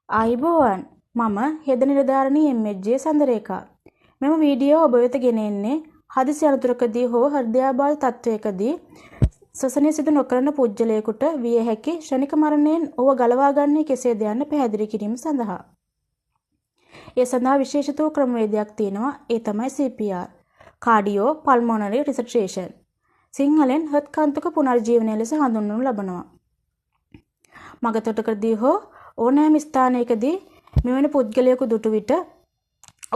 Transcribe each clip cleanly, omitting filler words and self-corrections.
ආයුබෝවන්, මම හෙද නිලධාරිණී එම්.එච්.ජේ සඳරේඛා. මෙම වීඩියෝ ඔබ වෙත ගෙන එන්නේ හදිසි අනතුරකදී හෝ හෘදයාබාධ තත්ත්වයකදී ශ්වසනය සිදු නොකරන පුද්ගලයෙකුට විය හැකි ක්ෂණික මරණයෙන් ඔහුව ගලවා ගන්නේ කෙසේද යන්න පැහැදිලි කිරීම සඳහා. ඒ සඳහා විශේෂිත වූ ක්‍රමවේදයක් තියෙනවා. ඒ තමයි CPR. කාඩියෝ පල්මොනරි රිසට්‍රේෂන්. සිංහලෙන් හෘත් කන්තුක පුනර්ජීවනය ලෙස හඳුන්වනු ලබනවා. මගතොටකදී හෝ ඕනෑම ස්ථානයකදී මෙවැනි පුද්ගලයෙකු දුටු විට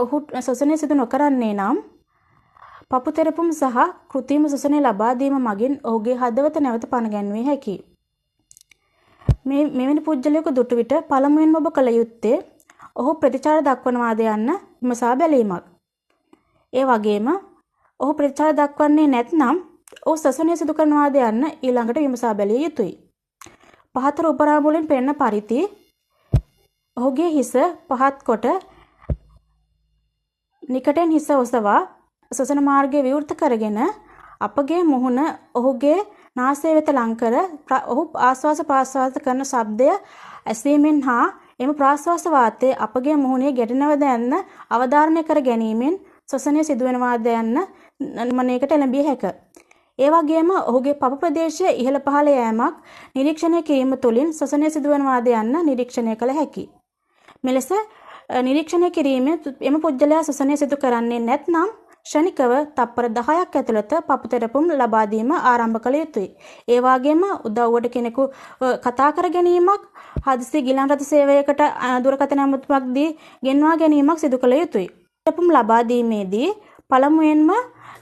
ඔහු ශ්වසනය සිදු නොකරන්නේ නම් පපු තෙරපුම් සහ කෘතිම ශ්වසනය ලබා දීම මගින් ඔහුගේ හදවත නැවත පණ ගැන්විය හැකියි. මෙවැනි පුද්ගලයෙකු දුටු විට පළමුවෙන්ම ඔබ කළ යුත්තේ ඔහු ප්‍රතිචාර දක්වනවාද යන්න විමසා බැලීමක්. ඒ වගේම ඔහු ප්‍රතිචාර දක්වන්නේ නැත්නම් ඔහු ශ්වසනය සිදු කරනවාද යන්න ඊළඟට විමසා බැලිය යුතුයි. පහත රූපරාමු වලින් පෙනෙන පරිදි ඔහුගේ හිස පහත් කොට නිකටෙන් හිස ඔසවා ශ්වසන මාර්ගය විවෘත කරගෙන අපගේ මුහුණ ඔහුගේ නාසය වෙත ලං කර ඔහු ආශ්වාස ප්‍රාශ්වාස කරන ශබ්දය ඇසීමෙන් හා එම ප්‍රාශ්වාස වාතය අපගේ මුහුණේ ගැටෙනවද යන්න අවධාරණය කර ගැනීමෙන් ශ්වසනය සිදුවෙනවාද යන්න නිගමනයකට එළඹිය හැක. ඒ වගේම ඔහුගේ පපු ප්‍රදේශය ඉහළ පහළ යෑමක් නිරීක්ෂණය කිරීම තුළින් ශ්වසනය සිදුවනවාද යන්න නිරීක්ෂණය කළ හැකියි. මෙලෙස නිරීක්ෂණය කිරීමෙන් එම පුද්ගලයා ශ්වසනය සිදු කරන්නේ නැත්නම් ක්ෂණිකව තප්පර 10ක් ඇතුළත පපු තෙරපුම් ලබා දීම ආරම්භ කළ යුතුයි. ඒ වගේම උදව්වට කෙනෙකු කතා කර ගැනීමක්, හදිසි ගිලන් රථ සේවයකට දුරකථන ඇමතුමක් දී ගෙන්වා ගැනීමක් සිදු කළ යුතුයි. තෙරපුම් ලබා දීමේදී පළමුවෙන්ම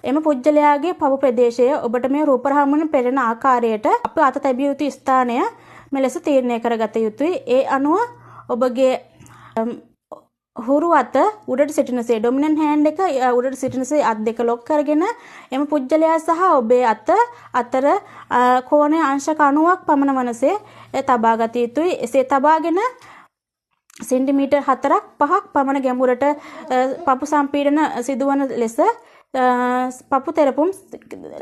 එම පුද්ගලයාගේ පපු ප්‍රදේශය ඔබට මේ රූපරාමුවෙන් පෙනෙන ආකාරයට අප අත තැබිය යුතු ස්ථානය මෙලෙස තීරණය කරගත යුතුයි. ඒ අනුව ඔබගේ හුරු අත උඩට සිටිනසේ ඩොමිනන්ට් හෑන්ඩ් එක උඩට සිටිනසේ අත් දෙක ලොක් කරගෙන එම පුද්ගලයා සහ ඔබේ අත අතර කෝණය අංශක 90ක් පමණ වනසේ තබා ගත යුතුයි. එසේ තබාගෙන සෙන්ටිමීටර් 4ක් 5ක් පමණ ගැඹුරට පපු සම්පීඩන සිදුවන ලෙස පපු තෙරපුම්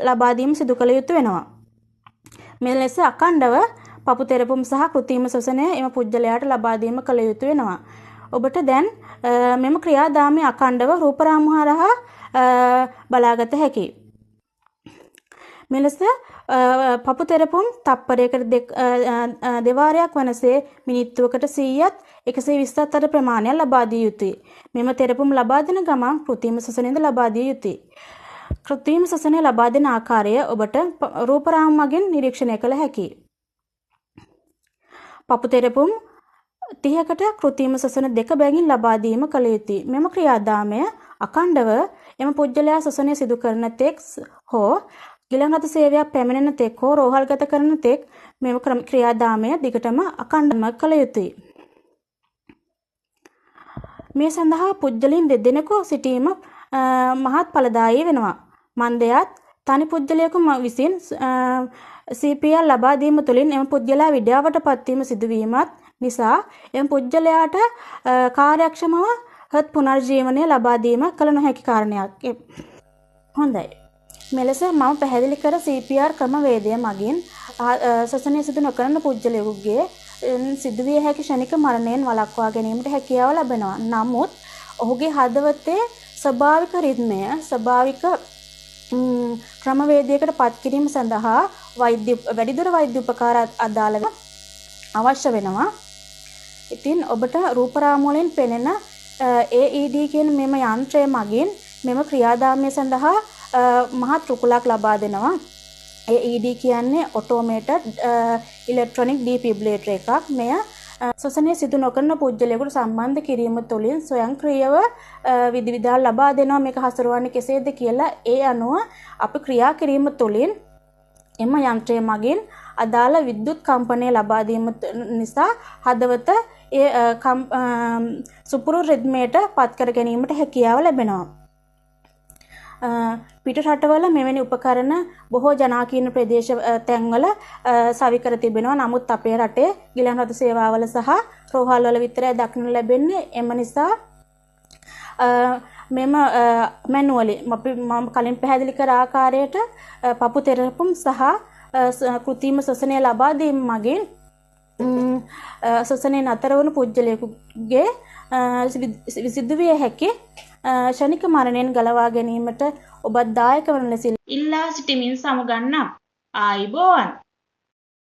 ලබා දීම සිදු කළ යුතු වෙනවා. මේ ලෙස අඛණ්ඩව පපු තෙරපුම් සහ කෘතිම ශ්වසනය එම පුද්ගලයාට ලබා දීම කළ යුතු වෙනවා. ඔබට දැන් මෙම ක්‍රියාදාමය අඛණ්ඩව රූපරාමු හරහා බලාගත හැකියි. මෙලෙස පපු තෙරපුම් තප්පරයකට දෙවාරයක් වනසේ මිනිත්තුවකට 100ත් 120ත් අතර ප්‍රමාණයක් ලබා දිය යුතුයි. මෙම තෙරපුම් ලබා දෙන ගමන් කෘතිම ශ්වසනයද ලබා දිය යුතුයි. කෘතිම ශ්වසනය ලබා දෙන ආකාරය ඔබට රූපරාමු මගින් නිරීක්ෂණය කළ හැකියි. පපු තෙරපුම් 30කට කෘතිම ශ්වසන දෙක බැගින් ලබා දීම කළ යුතුයි. මෙම ක්‍රියාදාමය අඛණ්ඩව එම පුද්ගලයා ශ්වසනය සිදු කරන තෙක් හෝ ගිලන් රථ සේවයක් පැමිණෙන තෙක් හෝ රෝහල්ගත කරන තෙක් මෙම ක්‍රියාදාමය දිගටම අඛණ්ඩව කළ යුතුයි. මේ සඳහා පුද්ගලයන් දෙදෙනෙකු සිටීම මහත් ඵලදායී වෙනවා. මන්දයත් තනි පුද්ගලයෙකු විසින් CPR ලබා දීම තුළින් එම පුද්ගලයා විඩාවට පත්වීම සිදුවීමත් නිසා එම පුද්ගලයාට කාර්යක්ෂමව හෘත් පුනර්ජීවනය ලබා දීම කළ නොහැකි කාරණයක්. හොඳයි. මෙලෙස මම පැහැදිලි කර CPR ක්‍රමවේදය මගින් ශ්වසනය සිදු නොකරන පුද්ගලයෙකුගේ සිදුවිය හැකි ක්ෂණික මරණයෙන් වළක්වා ගැනීමට හැකියාව ලැබෙනවා. නමුත් ඔහුගේ හදවතේ ස්වභාවික රිද්මය ස්වභාවික ක්‍රමවේදයකට පත් කිරීම සඳහා වැඩිදුර වෛද්‍ය උපකාර අදාළ අවශ්‍ය වෙනවා. ඉතින් ඔබට රූපරාමු වලින් පෙනෙන AED කියන මෙම යන්ත්‍රය මගින් මෙම ක්‍රියාදාමය සඳහා මහත් රුකුලක් ලබා දෙනවා. AED කියන්නේ ඔටෝමේටඩ් ඉලෙක්ට්‍රොනික ඩිෆිබ්‍රිලේටර් එකක්. මෙය ශ්වසනය සිදු නොකරන පුද්ගලයෙකුට සම්බන්ධ කිරීම තුළින් ස්වයංක්‍රීයව විධිවිධාන ලබා දෙනවා මේක හසුරුවන්නේ කෙසේද කියලා. ඒ අනුව අපි ක්‍රියා කිරීම තුළින් එම යන්ත්‍රය මගින් අදාළ විද්‍යුත් කම්පනය ලබා දීම නිසා හදවත ඒ සුපුරු රිද්මයට පත් කර ගැනීමට හැකියාව ලැබෙනවා. පිට රටවල මෙවැනි උපකරණ බොහෝ ජනාකීර්ණ ප්‍රදේශ තැන්වල සවි කර තිබෙනවා. නමුත් අපේ රටේ ගිලන් රථ සේවාවල සහ රෝහල්වල විතරයි දක්නට ලැබෙන්නේ. එම නිසා මෙම මැනුවලි මම කලින් පැහැදිලි කර ආකාරයට පපු තෙරපුම් සහ කෘතිම ශ්වසනය ලබා දීම මගින් ශ්වසනය නතර වුණු පුද්ගලයෙකුගේ සිදුවිය හැකි ක්ෂණික මරණයෙන් ගලවා ගැනීමට ඔබත් දායක වන ලෙස ඉල්ලා සිටිමින් සමුගන්නම්. ආයුබෝවන්.